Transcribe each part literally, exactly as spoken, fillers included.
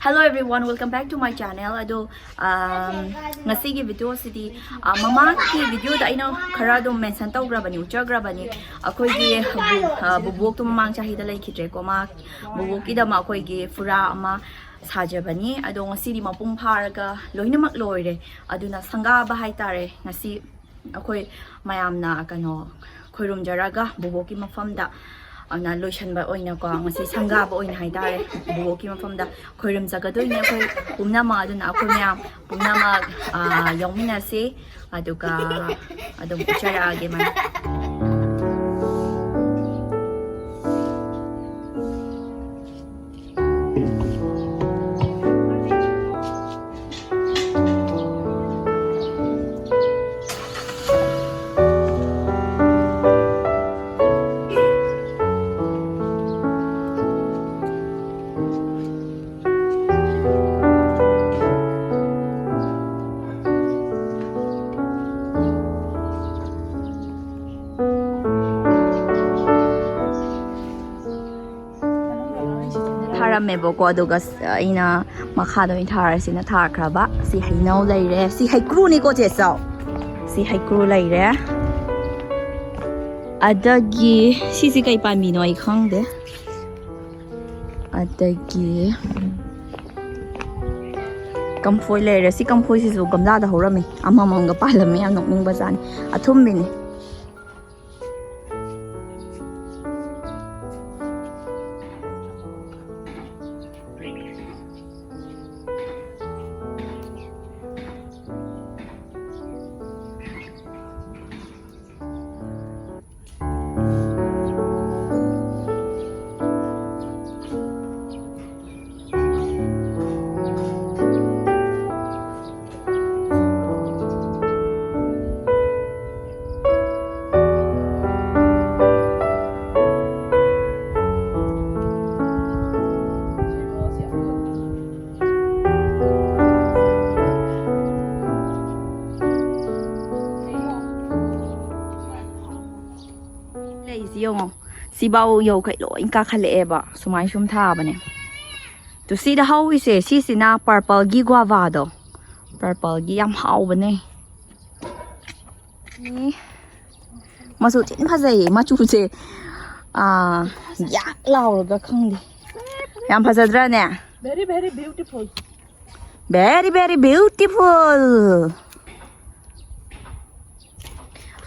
Hello everyone, welcome back to my channel. ꯑꯗꯣ, um, ꯉꯁꯤꯒꯤ video ꯁꯤꯗꯤ, uh, ꯃꯃꯥꯡꯒꯤ video ꯗ ꯑꯩꯅ ꯈꯔ ꯑꯗꯨꯝ mention ꯇꯧꯈ꯭ꯔꯕꯅꯤ, ꯎꯠꯆꯈ꯭ꯔꯕꯅꯤ꯫ ꯑꯩꯈꯣꯏꯒꯤ ꯕꯨ-, uh, ꯕꯨꯕꯣꯛꯇꯣ ꯃꯃꯥꯡ ꯆꯍꯤꯗ ꯂꯩꯈꯤꯗ꯭ꯔꯦꯀꯣ꯫ ꯃꯥ ꯕꯨꯕꯣꯛꯀꯤꯗꯃꯛ ꯑꯩꯈꯣꯏꯒꯤ ꯐꯨꯔꯥ ꯑꯃ ꯁꯥꯖꯕꯅꯤ꯫ ꯑꯗꯣ ꯉꯁꯤꯗꯤ ꯃꯄꯨꯡ ꯐꯥꯔꯒ ꯂꯣꯏꯅꯃꯛ ꯂꯣꯏꯔꯦ꯫ ꯑꯗꯨꯅ ꯁꯪꯒꯥꯕ ꯍꯥꯏꯇꯥꯔꯦ꯫ ꯉꯁꯤ ꯑꯩꯈꯣꯏ ꯃꯌꯥꯝꯅ ꯀꯩꯅꯣ ꯈꯣꯏꯔꯨꯝꯖꯔꯒ ꯕꯨꯕꯣꯛꯀꯤ ꯃꯐꯝꯗ, ꯑꯗꯨꯅ ꯂꯣꯏꯁꯟꯕ ꯑꯣꯏꯅꯀꯣ, ꯉꯁꯤ ꯁꯪꯒꯥꯕ ꯑꯣꯏꯅ ꯍꯥꯏꯇꯥꯔꯦ, ꯕꯨꯕꯣꯛꯀꯤ ꯃꯐꯝꯗ ꯈꯣꯏꯔꯨꯝꯖꯒꯗꯣꯏꯅꯦ ꯑꯩꯈꯣꯏ ꯄꯨꯝꯅꯃꯛ꯫ ꯑꯗꯨꯅ ꯑꯩꯈꯣꯏ ꯃꯌꯥꯝ ꯄꯨꯝꯅꯃꯛ, ꯑ, ꯌꯥꯎꯃꯤꯟꯅꯁꯤ, ꯑꯗꯨꯒ ꯑꯗꯨꯝ ꯎꯠꯆꯔꯛꯑꯒꯦ ꯃꯌꯥꯝ꯫ ꯊꯥꯔꯝꯃꯦꯕꯀꯣ, ꯑꯗꯨꯒ ꯑꯩꯅ ꯃꯈꯥꯗ ꯑꯣꯏꯅ ꯊꯥꯔꯁꯤꯅ ꯊꯥꯈ꯭ꯔꯕ꯫ ꯁꯤ ꯍꯩꯅꯧ ꯂꯩꯔꯦ, ꯁꯤ ꯍꯩꯀ꯭ꯔꯨꯅꯤꯀꯣ ꯆꯦ ꯆꯥꯎ꯫ ꯁꯤ ꯍꯩꯀ꯭ꯔꯨ ꯂꯩꯔꯦ꯫ ꯑꯗꯒꯤ ꯁꯤꯁꯤ ꯀꯩ ꯄꯥꯝꯕꯤꯅꯣ ꯑꯩ ꯈꯪꯗꯦ꯫ ꯑꯗꯒꯤ ꯀꯝꯐꯣꯏ ꯂꯩꯔꯦ꯫ ꯁꯤ ꯀꯝꯐꯣꯏꯁꯤꯁꯨ ꯒꯝꯂꯥꯗ ꯍꯧꯔꯝꯃꯤ, ꯑꯃꯃꯝꯒ ꯄꯥꯜꯂꯝꯃꯤ꯫ ꯌꯥꯝ ꯅꯣꯛꯅꯤꯡꯕ ꯖꯥꯠꯅꯤ꯫ ꯑꯊꯨꯝꯕꯤꯅꯤ꯫ ꯂꯩꯁꯤ ꯌꯦꯡꯉꯣ, ꯁꯤꯐꯥꯎ ꯌꯧꯈꯩ ꯂꯣꯏ ꯀꯥꯈꯠꯂꯛꯑꯦꯕ꯫ ꯁꯨꯃꯥꯏ ꯁꯨꯝ ꯊꯥꯕꯅꯦ꯫ ꯇꯨ ꯁꯤꯗ ꯍꯧꯔꯤꯁꯦ, ꯁꯤꯁꯤꯅ purple ꯒꯤ guava ꯗꯣ꯫ Purple ꯒꯤ ꯌꯥꯝ ꯍꯥꯎꯕꯅꯦ꯫ ꯃꯤ ꯃꯆꯨ ꯊꯤꯅ ꯐꯖꯩꯌꯦ꯫ ꯃꯆꯨꯁꯦ, ꯑꯥ, ꯌꯥꯛ ꯂꯥꯎꯔꯒ ꯈꯪꯗꯦ꯫ ꯌꯥꯝ ꯐꯖꯗ꯭ꯔꯥꯅꯦ? Very, very beautiful. Very, very beautiful.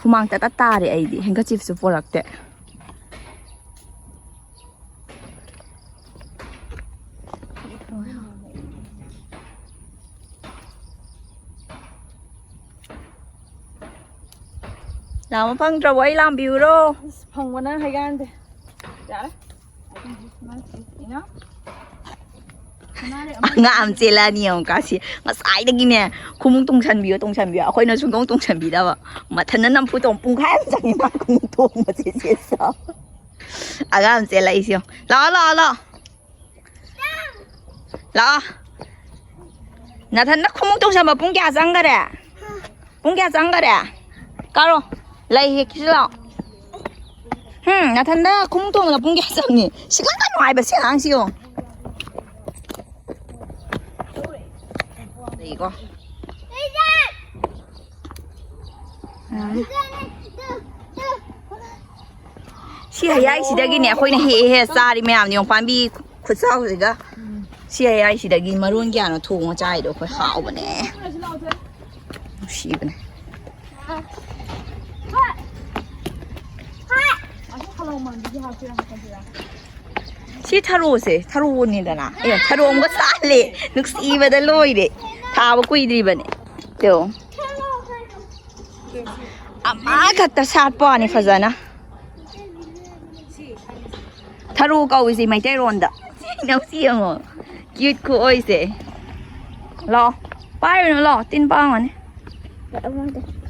ꯍꯨꯃꯥꯡ ꯇꯠ ꯇꯠ ꯇꯥꯔꯦ ꯑꯩꯗꯤ꯫ Handkerchief ꯁꯨ ꯄꯣꯔꯛꯇꯦ꯫ ꯂꯥꯝꯕ ꯐꯪꯗ꯭ꯔꯕꯣ? ꯑꯩ ꯂꯥꯝꯕꯤꯌꯨꯔꯣ? ꯑꯁ, ꯐꯪꯕꯅ ꯍꯩꯒꯥꯟꯗꯦ꯫ ꯌꯥꯔꯦ꯫ I think this much is enough. ꯉꯥ ꯑꯃ ꯆꯦꯜꯂꯛꯑꯅꯤ ꯌꯦꯡꯉꯨ ꯀꯥꯁꯤ꯫ ꯉꯁꯥꯏꯗꯒꯤꯅꯦ, "ꯈꯣꯡꯎꯞ ꯇꯣꯡꯁꯟꯕꯤꯌꯣ, ꯇꯣꯡꯁꯟꯕꯤꯌꯣ"꯫ ꯑꯩꯈꯣꯏꯅ ꯁꯨꯡꯇꯣꯡ ꯇꯣꯡꯁꯟꯕꯤꯗꯕ꯫ ꯃꯊꯟꯇ ꯅꯝꯐꯨ ꯇꯣꯡ-, ꯄꯨꯡꯈꯥꯏ ꯑꯃ ꯆꯪꯉꯤ ꯃꯥ ꯈꯣꯡꯎꯞ ꯇꯣꯡꯕꯁꯦ, ꯆꯦ ꯆꯥꯎ꯫ ꯑꯉꯥꯡ ꯑꯃ ꯆꯦꯜꯂꯛꯏꯁꯤ ꯌꯦꯡꯉꯨ꯫ ꯂꯥꯛꯑꯣ, ꯂꯥꯛꯑꯣ, ꯂꯥꯛꯑꯣ꯫ ꯂꯥꯛꯑꯣ꯫ ꯅꯊꯟꯗ ꯈꯣꯡꯎꯞ ꯇꯣꯡꯁꯟꯕ ꯄꯨꯡ ꯀꯌꯥ ꯆꯪꯈꯔꯦ? ꯄꯨꯡ ꯀꯌꯥ ꯆꯪꯈꯔꯦ? ꯀꯥꯔꯣ꯫ ꯂꯩ ꯍꯦꯛꯈꯤꯁꯤ ꯂꯥꯛꯑꯣ꯫ ꯍꯨꯝ, ꯅꯊꯟꯗ ꯈꯣꯡꯎꯞ ꯇꯣꯡꯕꯗ ꯄꯨꯡ ꯀꯌꯥ ꯆꯪꯉꯤ? ꯁꯤꯛꯂꯛꯀꯅꯨ ꯍꯥꯏꯕ ꯁꯤ ꯑꯉꯥꯡꯁꯤ ꯌꯦꯡꯉꯣ꯫ ꯂꯩꯀꯣ꯫ ꯁꯤ ꯍꯌꯥꯏꯁꯤꯗꯒꯤꯅꯦ ꯑꯩꯈꯣꯏꯅ ꯍꯦꯛ ꯍꯦꯛ ꯆꯥꯔꯤ ꯃꯌꯥꯝꯅꯤ ꯌꯦꯡꯉꯣ, ꯄꯥꯝꯕꯤ ꯈꯨꯠꯆꯥꯎꯁꯤꯒ꯫ ꯁꯤ ꯍꯌꯥꯏꯁꯤꯗꯒꯤ ꯃꯔꯣꯟ ꯀꯌꯥꯅꯣ ꯊꯣꯡꯉ ꯆꯥꯏꯗꯣ ꯑꯩꯈꯣꯏ꯫ ꯍꯥꯎꯕꯅꯦ꯫ ꯅꯨꯡꯁꯤꯕꯅꯦ꯫ ꯁꯤ ꯊꯔꯣꯁꯦ, ꯊꯔꯣꯅꯤꯗꯅ꯫ ꯑꯦ, ꯊꯔꯣ ꯑꯃꯒ ꯁꯥꯠꯂꯦ꯫ ꯅꯨꯡꯁꯤꯕꯗ ꯂꯣꯏꯔꯦ꯫ ꯊꯥꯕ ꯀꯨꯏꯗ꯭ꯔꯤꯕꯅꯦ꯫ ꯇꯣ꯫ ꯑꯃꯈꯛꯇ ꯁꯥꯠꯄ ꯋꯥꯅꯤ ꯐꯖꯅ꯫ ꯊꯔꯣ ꯀꯧꯏꯁꯤ ꯃꯩꯇꯩꯔꯣꯟꯗ꯫ ꯅꯨꯡꯁꯤ ꯌꯦꯡꯉꯣ꯫ Cute ꯈꯨꯑꯣꯏꯁꯦ꯫ ꯂꯥꯛꯑꯣ꯫ ꯄꯥꯏꯔꯨꯅꯨ ꯂꯥꯛꯑꯣ꯫ ꯇꯤꯟ ꯄꯥꯡꯉꯅꯤ꯫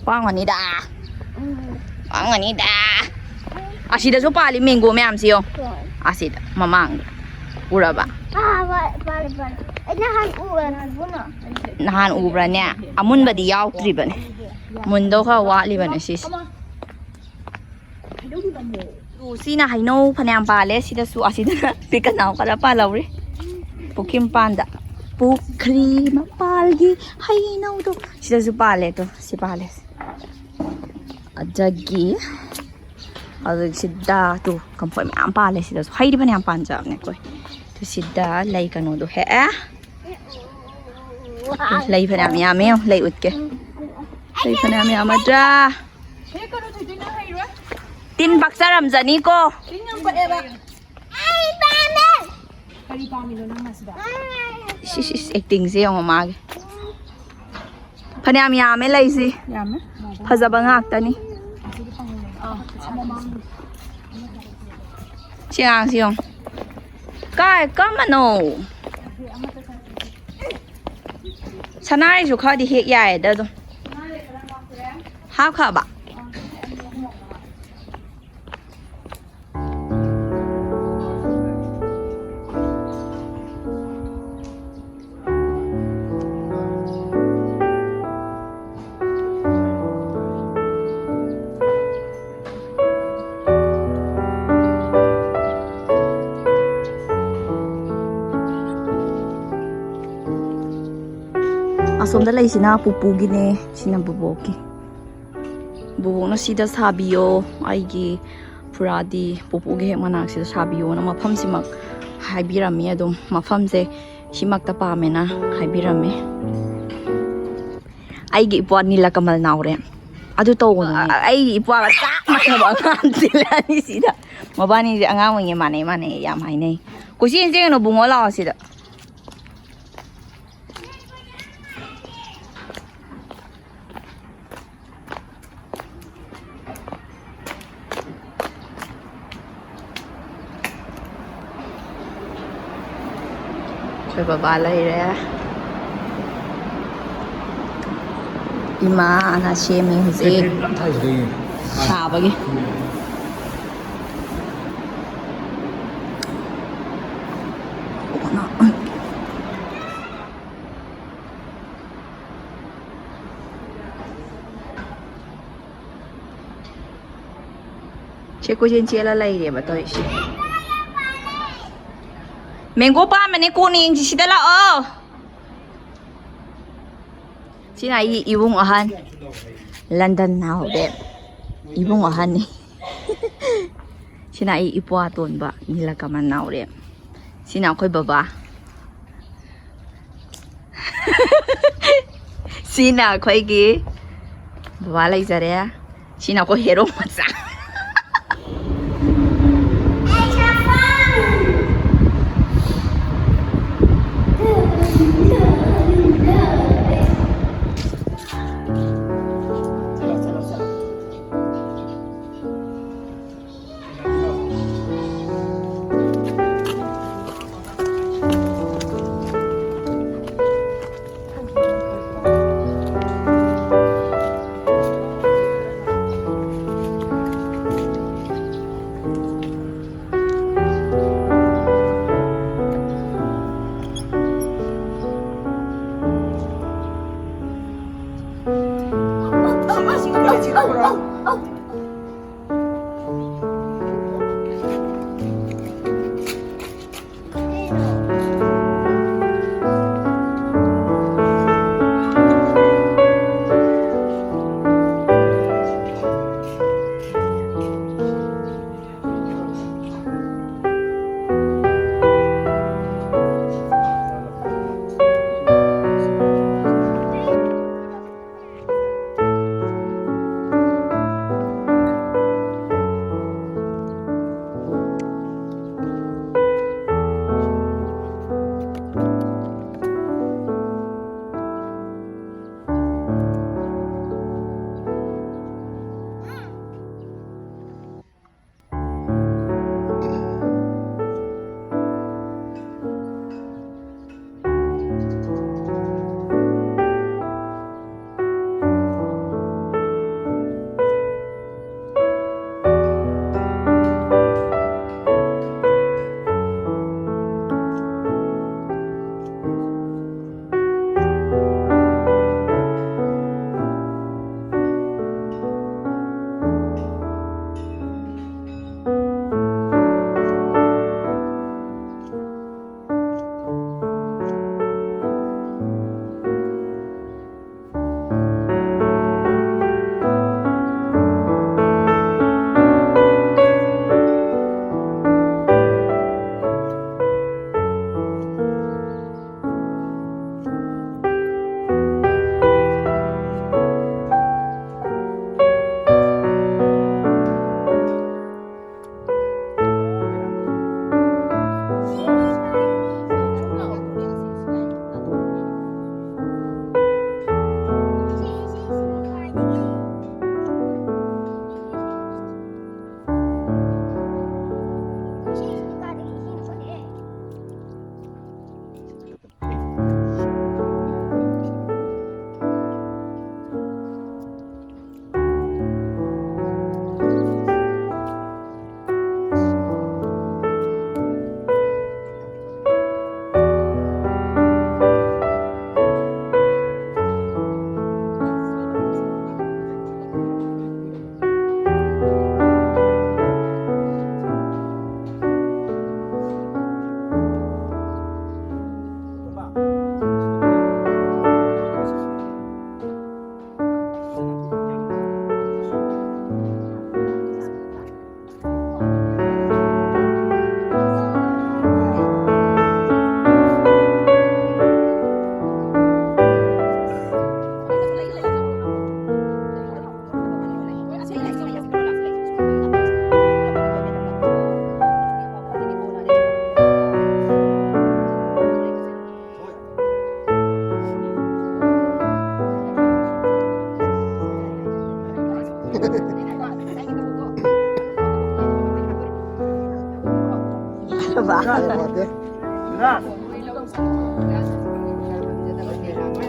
ꯄꯥꯡꯉꯅꯤꯗ꯫ ꯄꯥꯡꯉꯅꯤꯗ꯫ ꯑꯁꯤꯗꯁꯨ ꯄꯥꯜꯂꯤ mango ꯃꯌꯥꯝꯁꯤ ꯌꯦꯡꯉꯣ꯫ ꯑꯁꯤꯗ ꯃꯃꯥꯡꯗ꯫ ꯎꯔꯕ? ꯑꯥ, ꯄꯥꯜꯂꯦ, ꯄꯥꯜꯂꯦ, ꯄꯥꯜꯂꯦ꯫ ꯑꯩ ꯅꯍꯥꯟ ꯎꯔꯦ꯫ ꯅꯍꯥꯟ ꯎꯕ꯭ꯔꯥꯅꯦ? ꯑꯃꯨꯟꯕꯗꯤ ꯌꯥꯎꯗ꯭ꯔꯤꯕꯅꯦ꯫ ꯃꯨꯟꯗꯧ ꯈꯔ ꯋꯥꯠꯂꯤꯕꯅꯦ ꯁꯤꯁꯦ꯫ ꯑꯗꯨ ꯁꯤꯅ ꯍꯩꯅꯧ ꯐꯅꯌꯥꯝ ꯄꯥꯜꯂꯦ꯫ ꯁꯤꯗꯁꯨ, ꯑꯁꯤꯗꯅ ꯄꯤꯛꯀ ꯅꯥꯎ ꯈꯔ ꯄꯥꯜꯍꯧꯔꯤ꯫ ꯄꯨꯈ꯭ꯔꯤ ꯃꯄꯥꯟꯗ, ꯄꯨꯈ꯭ꯔꯤ ꯃꯄꯥꯜꯒꯤ ꯍꯩꯅꯧꯗꯣ ꯁꯤꯗꯁꯨ ꯄꯥꯜꯂꯦ꯫ ꯑꯗꯣ ꯁꯤ ꯄꯥꯜꯂꯦ꯫ ꯑꯗꯒꯤ ꯍꯧꯖꯤꯛ ꯁꯤꯗ ꯇꯨ ꯀꯝꯐꯣꯏ ꯃꯌꯥꯝ ꯄꯥꯜꯂꯦ꯫ ꯁꯤꯗꯁꯨ ꯍꯩꯗꯤ ꯐꯅꯌꯥꯝ ꯄꯥꯟꯖꯕꯅꯦ ꯑꯩꯈꯣꯏ꯫ ꯑꯗꯨ ꯁꯤꯗ ꯂꯩ ꯀꯩꯅꯣꯗꯣ ꯍꯦꯛꯑꯦ꯫ ꯂꯩ ꯐꯅꯌꯥꯝ ꯌꯥꯝꯃꯦ ꯌꯦꯡꯉꯣ, ꯂꯩ ꯎꯠꯀꯦ꯫ ꯂꯩ ꯐꯅꯌꯥꯝ ꯌꯥꯝꯃꯗ꯭ꯔꯥ? ꯇꯤꯟ ꯄꯛꯆꯔꯝꯖꯅꯤꯀꯣ꯫ ꯀꯔꯤ ꯄꯥꯝꯃꯤꯅꯣ ꯅꯪꯅ ꯁꯤꯗ? ꯏꯁ, ꯏꯁ, ꯏꯁ, ꯑꯦꯛꯇꯤꯡꯁꯦ ꯌꯦꯡꯉꯣ ꯃꯥꯒꯤ꯫ ꯐꯅꯌꯥꯝ ꯌꯥꯝꯃꯦ ꯂꯩꯁꯤ꯫ ꯌꯥꯝꯃꯦ꯫ ꯐꯖꯕ ꯉꯥꯛꯇꯅꯤ꯫ ꯁꯤ ꯑꯉꯥꯡꯁꯤ ꯌꯦꯡꯉꯣ꯫ ꯀꯥꯏ, ꯀꯔꯝꯕꯅꯣ? ꯁꯅꯥꯔꯤꯁꯨ ꯈꯔꯗꯤ ꯍꯦꯛ ꯌꯥꯏꯌꯦꯗ ꯑꯗꯨꯝ꯫ ꯍꯥꯞꯈ꯭ꯔꯕ? ꯑꯁꯣꯝꯗ ꯂꯩꯁꯤꯅ ꯄꯨꯄꯨꯒꯤꯅꯦ, ꯁꯤꯅ ꯕꯨꯕꯣꯛꯀꯤ꯫ ꯕꯨꯕꯣꯛꯅ ꯁꯤꯗ ꯁꯥꯕꯤꯌꯣ, ꯑꯩꯒꯤ ꯐꯨꯔꯥꯗꯤ ꯄꯨꯄꯨꯒꯤ ꯍꯦꯛ ꯃꯅꯥꯛꯁꯤꯗ ꯁꯥꯕꯤꯌꯣꯅ ꯃꯐꯝꯁꯤꯃꯛ ꯍꯥꯏꯕꯤꯔꯝꯃꯤ꯫ ꯑꯗꯨꯝ ꯃꯐꯝꯁꯦ ꯁꯤꯃꯛꯇ ꯄꯥꯝꯃꯦꯅ ꯍꯥꯏꯕꯤꯔꯝꯃꯤ꯫ ꯑꯩꯒꯤ ꯏꯄ꯭ꯋꯥ ꯅꯤꯂꯀꯃꯜ ꯅꯥꯎꯔꯦꯝ꯫ ꯑꯗꯨ ꯇꯧꯒꯅꯨꯅꯦ꯫ ꯑ-, ꯑꯩꯒꯤ ꯏꯄ꯭ꯋꯥꯒ ꯆꯞ ꯃꯥꯟꯅꯕ ꯑꯉꯥꯡ ꯆꯦꯜꯂꯛꯑꯅꯤ ꯁꯤꯗ꯫ ꯃꯕꯥꯅꯤꯁꯦ ꯑꯉꯥꯡ ꯑꯣꯏꯉꯩ ꯃꯥꯟꯅꯩ, ꯃꯥꯟꯅꯩ ꯌꯥꯝ ꯍꯥꯏꯅꯩ꯫ ꯀꯣꯏꯆꯦꯟ ꯆꯦꯟꯒꯅꯨ ꯕꯨꯡꯉꯣ, ꯂꯥꯛꯑꯣ ꯁꯤꯗ꯫ ꯑꯩꯈꯣꯏ ꯕꯕꯥ ꯂꯩꯔꯦ꯫ ꯏꯃꯥꯅ ꯁꯦꯝꯃꯤ ꯍꯧꯖꯤꯛ꯫ ꯁꯥꯕꯒꯤ꯫ ꯁꯦ ꯀꯣꯏꯆꯦꯟ ꯆꯦꯜꯂ ꯂꯩꯔꯦꯕ ꯇꯧꯔꯤꯁꯦ꯫ ꯃꯦꯡꯒꯣ ꯄꯥꯝꯕꯅꯦ, ꯀꯣꯟꯅ ꯌꯦꯡꯁꯤ, ꯁꯤꯗ ꯂꯥꯛꯑꯣ꯫ ꯁꯤꯅ ꯑꯩꯒꯤ ꯏꯕꯨꯡ ꯑꯍꯟ, ꯂꯟꯗꯟ ꯅꯥꯎꯔꯦꯝ꯫ ꯏꯕꯨꯡ ꯑꯍꯟꯅꯤ꯫ ꯁꯤꯅ ꯑꯩ ꯏꯄ꯭ꯋꯥ ꯑꯇꯣꯟꯕ, ꯅꯤꯂꯀꯃꯜ ꯅꯥꯎꯔꯦꯝ꯫ ꯁꯤꯅ ꯑꯩꯈꯣꯏ ꯕꯕꯥ꯫ ꯁꯤꯅ ꯑꯩꯈꯣꯏꯒꯤ ꯕꯕꯥ ꯂꯩꯖꯔꯦ꯫ ꯁꯤꯅ ꯑꯩꯈꯣꯏ ꯍꯦꯔꯣ ꯃꯆꯥ꯫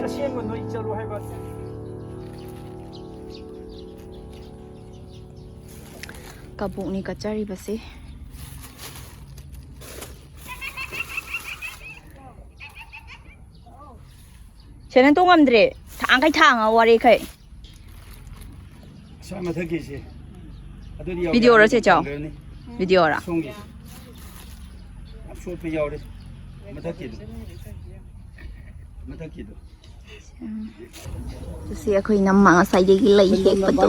ꯑꯁꯦꯡꯕ ꯅꯣꯏ ꯆꯠꯂꯣ ꯍꯥꯏꯕ꯫ ꯀꯕꯣꯛꯅꯤ ꯀꯠꯆꯔꯤꯕꯁꯦ꯫ ꯁꯦꯟꯗꯟ ꯇꯣꯡꯉꯝꯗ꯭ꯔꯦ꯫ ꯊꯥꯡꯈꯩ ꯊꯥꯡꯉ ꯋꯥꯔꯦꯈꯩ꯫ ꯑꯁ ꯃꯊꯛꯀꯤꯁꯦ꯫ ꯑꯗꯨꯗꯤ ꯌꯥꯎ-, ꯚꯤꯗꯤꯑꯣꯔꯣ ꯆꯦ ꯆꯥꯎ? ꯌꯥꯎꯔꯅꯤ꯫ ꯚꯤꯗꯤꯑꯣꯔꯥ? ꯁꯣꯝꯒꯤꯁꯦ꯫ ꯌꯥꯝ ꯆꯣꯠꯄ ꯌꯥꯎꯔꯤ꯫ ꯃꯊꯛꯀꯤꯗꯣ꯫ ꯃꯊꯛꯀꯤꯗꯣ꯫ ꯁꯤ ꯑꯩꯈꯣꯏ ꯏꯅꯝꯃ ꯉꯁꯥꯏꯗꯒꯤ ꯂꯩ ꯍꯦꯛꯄꯗꯣ꯫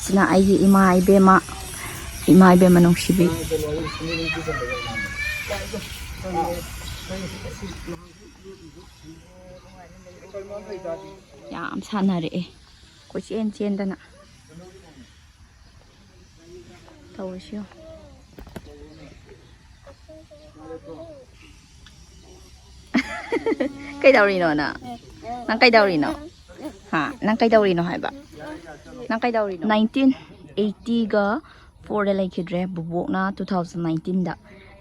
ꯁꯤꯅ ꯑꯩꯒꯤ ꯏꯃꯥ ꯏꯕꯦꯝꯃ, ꯏꯃꯥ ꯏꯕꯦꯝꯃ ꯅꯨꯡꯁꯤꯕꯤ꯫ ꯌꯥꯝ ꯁꯥꯟꯅꯔꯛꯑꯦ ꯀꯣꯏꯆꯦꯟ ꯆꯦꯟꯗꯅ꯫ ꯇꯧꯔꯤꯁꯤ ꯌꯦꯡꯉꯨ꯫ ꯀꯩꯗꯧꯔꯤꯅꯣ ꯅꯪ? ꯅꯪ ꯀꯩꯗꯧꯔꯤꯅꯣ? ꯍꯥ? ꯅꯪ ꯀꯩꯗꯧꯔꯤꯅꯣ ꯍꯥꯏꯕ? ꯅꯪ ꯀꯩꯗꯧꯔꯤꯅꯣ? ꯅꯥꯏꯟꯇꯤꯟ ꯑꯩꯠꯇꯤꯒ ꯐꯣꯔꯗ ꯂꯩꯈꯤꯗ꯭ꯔꯦ꯫ ꯕꯨꯕꯣꯛꯅ ꯇꯨ ꯊꯥꯎꯖꯟ ꯅꯥꯏꯟꯇꯤꯟꯗ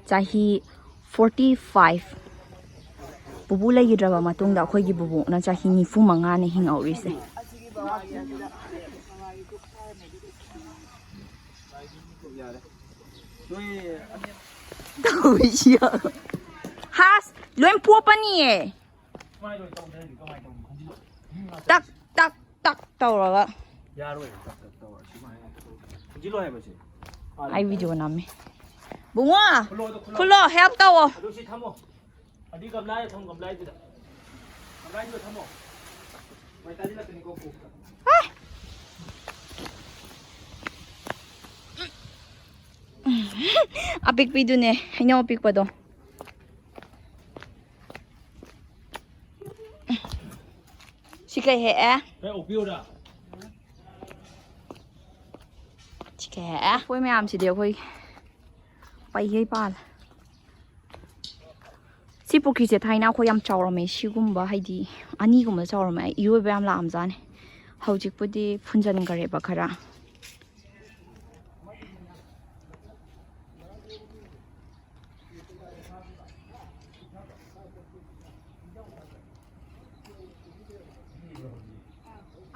ꯆꯍꯤ ꯐꯣꯔꯇꯤ ꯐꯥꯏꯚ꯫ ꯄꯨꯄꯨ ꯂꯩꯈꯤꯗ꯭ꯔꯕ ꯃꯇꯨꯡꯗ ꯑꯩꯈꯣꯏꯒꯤ ꯕꯨꯕꯣꯛꯅ ꯆꯍꯤ ꯅꯤꯐꯨ ꯃꯉꯥꯅꯦ ꯍꯤꯡꯍꯧꯔꯤꯁꯦ꯫ ꯇꯧꯔꯤꯁꯤ ꯌꯦꯡꯉꯣ꯫ ꯍꯥꯁ! ꯂꯣꯏ ꯄꯣꯞꯄꯅꯤꯌꯦ꯫ ꯇꯛ ꯇꯛ ꯇꯛ ꯇꯧꯔꯒ꯫ ꯌꯥꯔꯣꯏ, ꯇꯛ ꯇꯛ ꯇꯧꯔ ꯁꯨꯃꯥꯏꯅ ꯇꯧ-, ꯊꯤꯟꯖꯤꯜꯂꯣ ꯍꯥꯏꯕꯁꯦ꯫ ꯑꯩ ꯚꯤꯗꯤꯑꯣ ꯅꯝꯃꯤ꯫ ꯕꯨꯡꯉꯣ! ꯈꯨꯜꯂꯣ, ꯑꯗꯨ ꯈꯨꯜꯂꯣ꯫ ꯈꯨꯜꯂꯣ, ꯍꯦꯜꯞ ꯇꯧꯋꯣ꯫ ꯑꯗꯨ ꯁꯤ ꯊꯝꯃꯣ꯫ ꯑꯗꯨꯗꯤ ꯒꯝꯂꯥꯗ ꯊꯝꯃꯣ, ꯒꯝꯂꯥꯗꯨꯗ꯫ ꯒꯝꯂꯥꯗꯨꯗ ꯊꯝꯃꯣ꯫ ꯃꯩ ꯇꯥꯁꯤꯜꯂꯛꯀꯅꯤꯀꯣ ꯀꯣꯛꯇ꯫ ꯍꯥ! ꯑꯄꯤꯛꯄꯤꯗꯨꯅꯦ, ꯍꯩꯅꯧ ꯑꯄꯤꯛꯄꯗꯣ꯫ ꯁꯤ ꯀꯩ ꯍꯦꯛꯑꯦ? ꯀꯩ ꯑꯣꯛꯄꯤꯌꯨꯔꯥ? ꯁꯤ ꯀꯩ ꯍꯦꯛꯑꯦ? ꯂꯐꯣꯏ ꯃꯌꯥꯝꯁꯤꯗꯤ ꯑꯩꯈꯣꯏ ꯄꯩꯒꯩ ꯄꯥꯜꯂꯦ꯫ ꯁꯤ ꯄꯨꯈ꯭ꯔꯤꯁꯦ ꯊꯥꯏꯅ ꯑꯩꯈꯣꯏ ꯌꯥꯝ ꯆꯥꯎꯔꯝꯃꯦ, ꯁꯤꯒꯨꯝꯕ ꯍꯥꯏꯗꯤ ꯑꯅꯤꯒꯨꯝꯕ ꯆꯥꯎꯔꯝꯃꯦ, ꯏꯔꯣꯏꯕ ꯌꯥꯝ ꯂꯥꯛꯑꯝꯖꯥꯠꯅꯦ꯫ ꯍꯧꯖꯤꯛꯄꯨꯗꯤ ꯐꯨꯟꯖꯟꯈꯔꯦꯕ ꯈꯔ꯫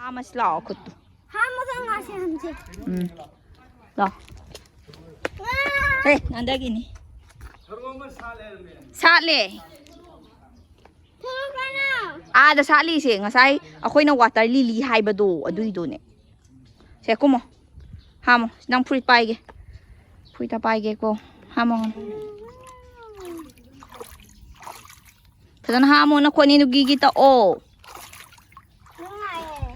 ꯍꯥꯝꯃꯁꯤ ꯂꯥꯛꯑꯣ ꯈꯨꯠꯇꯨ꯫ ꯍꯥꯝꯃꯒ ꯉꯥꯁꯦ ꯍꯟꯁꯦ꯫ ꯎꯝ꯫ ꯂꯥꯛꯑꯣ꯫ ꯉꯥ! ꯍꯦ, ꯅꯥꯟꯗꯒꯤꯅꯤ꯫ ꯁꯥꯠꯂꯦ꯫ ꯊꯣꯛꯂꯛꯄ꯭ꯔꯥ ꯅꯪ? ꯑꯥꯗ ꯁꯥꯠꯂꯤꯁꯦ ꯉꯁꯥꯏ ꯑꯩꯈꯣꯏꯅ ꯋꯥꯇꯔ ꯂꯤꯂꯤ ꯍꯥꯏꯕꯗꯣ ꯑꯗꯨꯏꯗꯨꯅꯦ꯫ ꯁꯦ ꯀꯨꯝꯃꯣ꯫ ꯍꯥꯝꯃꯣ꯫ ꯅꯪ ꯐꯨꯔꯤꯠ ꯄꯥꯏꯒꯦ꯫ ꯐꯨꯔꯤꯠꯇ ꯄꯥꯏꯒꯦꯀꯣ꯫ ꯍꯥꯝꯃꯣ, ꯍꯥꯝꯃꯣ꯫ ꯐꯖꯅ ꯍꯥꯝꯃꯣ, ꯅꯈꯣꯠꯅꯤꯗꯨ ꯒꯤꯒꯤ ꯇꯛꯑꯣ꯫ ꯅꯨꯡꯉꯥꯏꯌꯦ꯫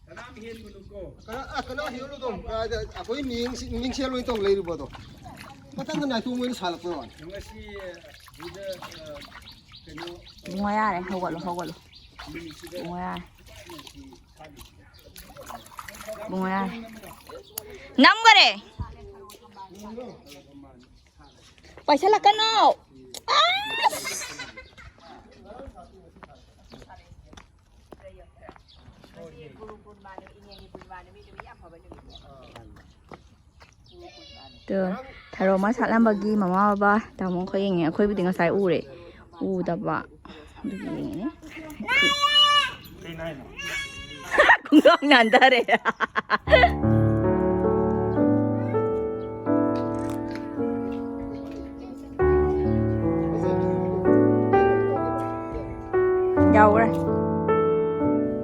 ꯀꯅꯥꯝ ꯍꯦꯟꯒꯅꯨꯀꯣ꯫ ꯀꯅꯥ, ꯑ, ꯀꯅꯥ ꯍꯦꯜꯂꯨꯗꯣ? ꯀꯥꯏꯗ ꯑꯩꯈꯣꯏ ꯃꯤꯡꯁꯤ-, ꯃꯤꯡꯁꯦꯜ ꯑꯣꯏꯅ ꯇꯧ ꯂꯩꯔꯤꯕꯗꯣ? ꯃꯊꯪꯗ ꯅꯥꯏꯇꯣꯝ ꯑꯣꯏꯅ ꯁꯥꯜꯂꯛꯄꯩ ꯋꯥꯅꯤ꯫ ꯉꯁꯤ, ꯑ, ꯁꯤꯗ, ꯑ, ꯀꯩꯅꯣ ꯏꯕꯨꯡꯉꯣ ꯌꯥꯔꯦ, ꯍꯧꯒꯠꯂꯣ, ꯍꯧꯒꯠꯂꯣ꯫ ꯅꯨꯃꯤꯠꯁꯤꯗ ꯏꯕꯨꯡꯉꯣ ꯌꯥꯔꯦ꯫ ꯏꯕꯨꯡꯉꯣ ꯌꯥꯔꯦ꯫ ꯅꯝꯈꯔꯦ꯫ ꯄꯥꯏꯁꯜꯂꯛꯀꯅꯣ꯫ ꯑꯁ! ꯇꯣ, ꯊꯔꯣ ꯑꯃ ꯁꯥꯠꯂꯝꯕꯒꯤ ꯃꯃꯥ ꯕꯕꯥ ꯇꯥꯃꯣ ꯈꯣꯏ ꯌꯦꯡꯉꯦ꯫ ꯑꯩꯈꯣꯏꯕꯨꯗꯤ ꯉꯁꯥꯏ ꯎꯔꯦ꯫ ꯎꯗꯕ꯫ ꯑꯗꯨꯒꯤ ꯌꯦꯡꯉꯤꯅꯦ꯫ ꯈꯣꯡꯒ꯭ꯔꯥꯎ ꯅꯥꯟꯊꯔꯦ꯫ ꯌꯥꯎꯈ꯭ꯔꯦ꯫